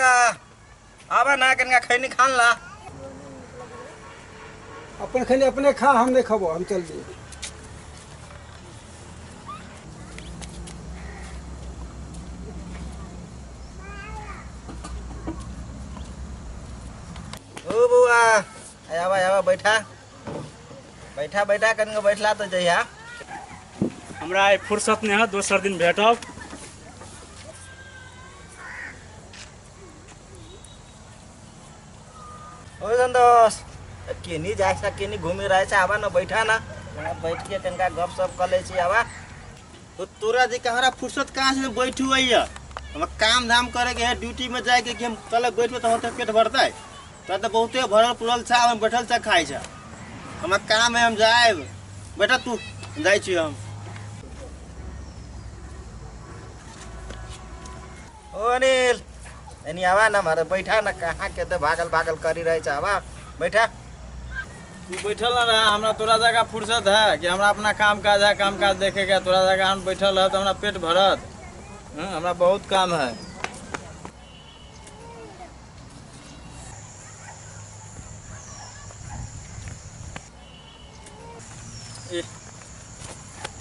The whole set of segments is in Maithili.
काका आवा ना कनिका खैनी खान ला। अपन खैनी अपने खा, हम नहीं खबो, हम चल दिए। ओ बुआ आवा आवा बैठा बैठा बैठा कनिका बैठला तो जइहा। हमरा आइ फुर्सत नहीं है, दोसर दिन भेटब। ओ संतोष केनी जाय छ केनी घूमी रहे छ, आवा न बैठा ना, बैठ के कनिका गप सप कर ले छी आवा। तो तोरा जे हमरा फुर्सत कहाँ से बैठू है? हम काम धाम करे के है, ड्यूटी में जाए के, कि हम कल बैठबे तो हमर पेट भरतै। तोरा तो बहुते भरल पुरल छ, हम बैठल छ खाइ छ। हमरा काम है, हम जाएब। बेटा तू जाइ छी हम। ओ अनिल एनी आवा ना मारे बैठा ना, कहाँ के तो भागल भागल करी रहे छ, आवा बैठा। तू बैठल ना रहा, हमरा तोरा जगह फुर्सत है कि हमरा अपना काम काज है, काम काज देखे के। तोरा जगह हम बैठल है तो हमरा पेट भरत। हमरा बहुत काम है।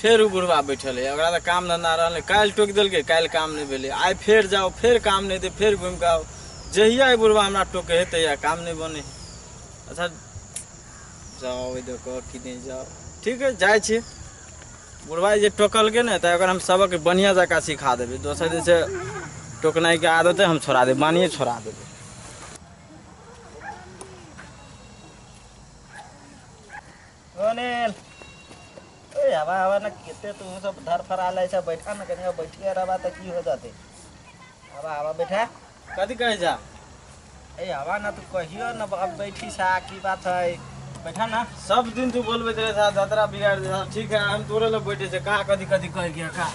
फेर उ बुढ़वा बैठल है, ओकरा तऽ काम धंधा रहल नहीं। काल्हि टोकि देलकै, काल्हि काम नहीं भेलै, आइ फेर जाओ फेर काम नहीं दे, फेर घुमि कऽ आउ। जहिया ई बुढ़वा हमरा टोके है तहिया काम नहीं बने। अच्छा जाओ देखो कि नहीं जाओ, ठीक है जाइ छी। बुढ़वा जे टोकलकै ने तऽ ओकरा हम सबक बढ़िआँ जकाँ सिखा देबै। दोसर दिन से टोकनाइके आदत है हम छोड़ा देबै, मानिए छोड़ा देबै। अनिल ए आवा आवा ना, केते तू सब धर फरा लै छ, बैठा ना कनिका बैठिए रहबा त की हो जाते। आवा आवा बैठा। कथी कहै जा? ए आवा ना तू कहियो ना अब बैठी सा की बात है, बैठा ना। सब दिन तू बोलबे तेरे साथ जतरा बिगाड़ दे। ठीक है हम तोरे लग बैठे छे, का कथी कथी कह गया का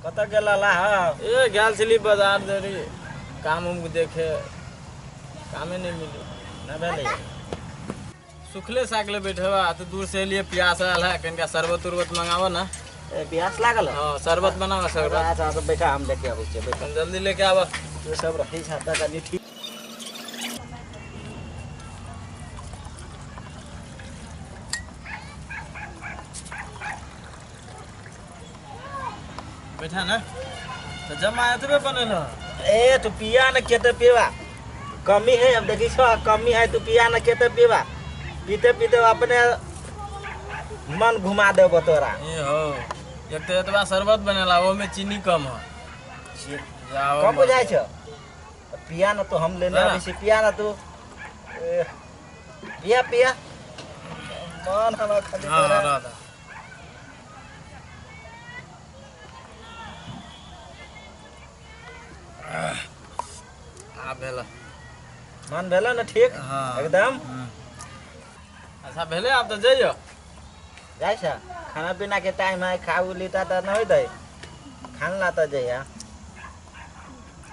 कत गेला ला? ए गेल छली बाजार देरी काम उम देखे, कामे नहीं मिले ना भेलै। सुखले सागले बैठवा तो दूर से लिए प्यास आयल है, कनिका शरबत उरबत मंगावा ना। ए प्यास लागल? हां शरबत बनावा शरबत। अच्छा अच्छा बैठा, हम लेके आबै छी, बैठा जल्दी लेके आवा। तू सब रही छता कनी ठीक। बैठा ना तो जमा एतबे बनल। ए तू पिया न केते पीवा, कमी है अब देखी छ कमी है, तू पिया न केते पीवा, पीते पीते अपने मन घुमा देबो तोरा। ए हो एक तो एतबा शरबत बनेला ओमे चीनी कम है, कम बुझाइ छ। पिया न तो हम लेने आबै छी, पिया न तू पिया पिया मन हमरा खाली तोरा। आ भेला मन भेला न ठीक एकदम। अच्छा भेले आब तो जइयो जाइ छ, खाना पीना के टाइम है, खाऊ लीता त न होइतै, खान ला त जइया।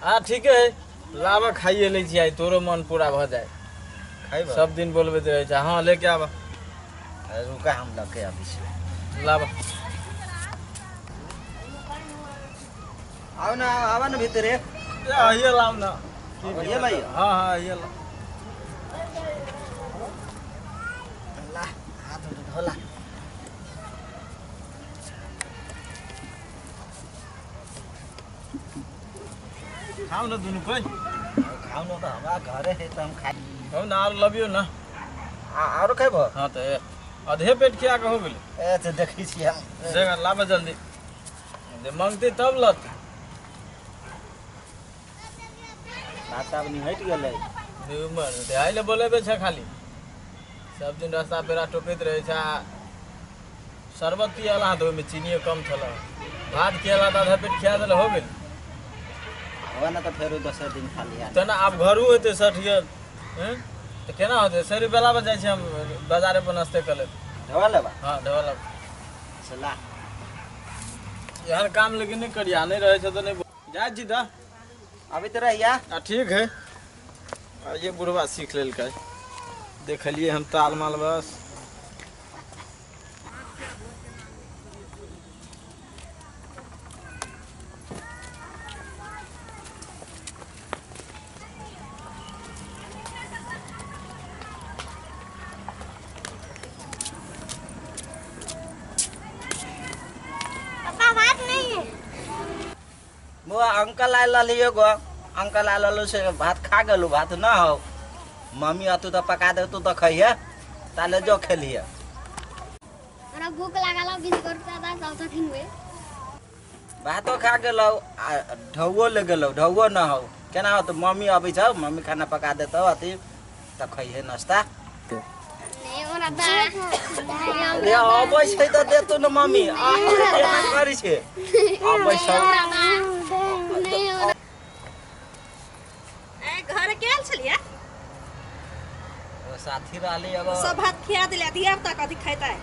आ ठीक है लाबा खाइए लै छी, आइ तोरो मन पूरा भ जाए। खाइबा सब दिन बोलबैत रहै छ। हां लेके आबा, रुका हम लके आबै छी, लाबा। आउ ना आवा ना भीतरे, ये लाओ ना, ये लाइयो। हां हां ये ला, ला हाथ धोला। खाऊ ना दुनू कोई खाऊ ना, तो हमरा घरे है तो हम खाइ। हम ना आर लबियो ना। आरो खैबो? हां तो आधे पेट खिया के हो गेलै। ए तो देखै छी हम, से लाबा जल्दी, जे मांगते तब लत। बात आब निहट गेलै। उमर ते आइले बोलेबे छ खाली, सब दिन रास्ता पेरा टोकैत रहै छ। शरबत पियला तऽ ओहिमे चीनियो कम छल, भात खियला तऽ आधा पेट खिया देल हो गेल। होगा ना तो फेरो दोसर दिन खा लिया। तऽ ना आब घरू हेतै 60 गेल तऽ केना होतै? 100 रुपया लाबऽ जाइ छी हम बाजारे पर नाश्ते कऽ लेब। ढोआ लेबा? हँ ढोआ लेब। चला एहन काम लेकिन नहि करिया, नहि रहै छै तऽ नहि जाइ छी। तऽ अभी तो रहिया। आ ठीक है, आ ये बुढ़वा सीख लेलकै, देखलिए हम ताल माल बस। बौआ अंकल आयल रहली एगो, अंकल आयल रहलू से भात खा गेलू, भात न हो, मम्मी अतू तो पका दे तू तो खइहे, ताले जो खेलिहे। हमरा भूख लागल है, 20 रुपया दा जाओ तो किनबे। भातो खा गेलौ आ ढौओ ले गेलौ, ढौओ न हो, केना हो? तो मम्मी अबै छौ, मम्मी खाना पका देतौ अथी त खइहे नाश्ता। नहीं हमरा दा। रे अबै छै त देतौ न मम्मी, आ केना करै छै? अबै छौ। नहीं हमरा ए घर गेल छलियै? ओ साथी रहली एगो। सब भात खिया दिले, धिया पुता कथी खैतै?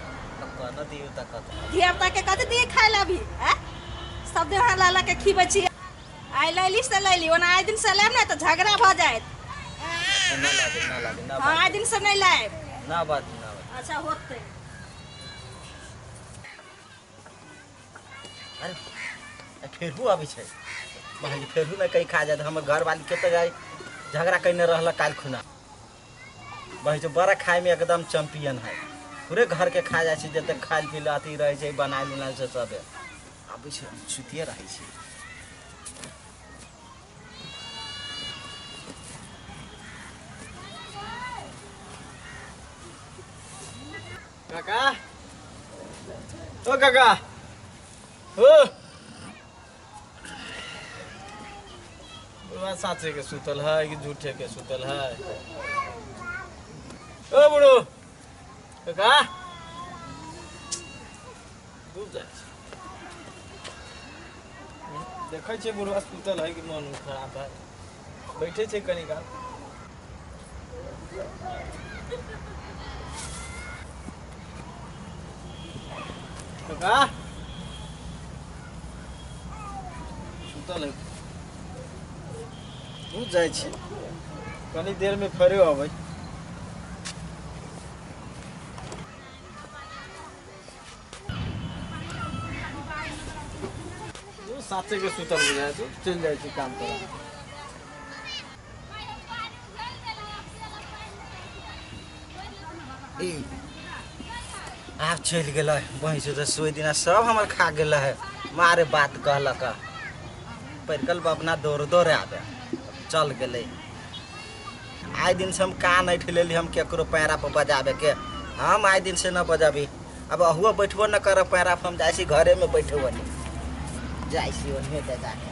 कहना दियौ त कथी धिया पुता के कथी दिए खाय ला अभी? हैं सब दिन ला ला के खिबै छी। आइ लैली से लैली, ओना आइ दिन से लायब ने तऽ झगड़ा भऽ जायत। न लागे, न लागे, न। हाँ, आइ दिन से नहीं लायब। ना बात, ना बात। अच्छा होतै। अरे फेरू अबै छै भाई, फेरू ने कहीं खा जाए। हमर घरवाली के जाय झगड़ा कने रहल काल्हि खुना। भाई जो बड़ा खाय में एकदम चैंपियन है, पूरे घर के खा जाइ छै, जते खायल पील अथी रहै छै, बनायल उनायल छै सब आबै छै, सुतिए रहै छै। काका, ओ काका, ओ बुढ़वा साँचे के सुतल है कि झूठे के सुतल है? ओ बुढ़ो काका डूब जाइ छै। देखै छियै बुढ़वा सुतल है कि मन खराब है, बैठे छै कनी काल। काका सुतल है, डूब जाइ छै, कनी देर में फेरो अबै। साँचे के सुतल बुझाय छै, चलि जाइ छै काम करे। ई आब चलि गेलै बहिं से, सोइ दिना सब हमर खा गेल है। मारे बात कहलक परिकल बबना दौड़ दौड़ आबे चल गेलै। आइ दिन से हम कान ऐठ लेली, हम केकरो पैरा पर बजाबे के, हम आइ दिन से न बजाबी। अब अहुआ बैठबो न करब पैरा पर, हम जाइ छी घरे में बैठबो, जाइ छी ओन्हे जाके।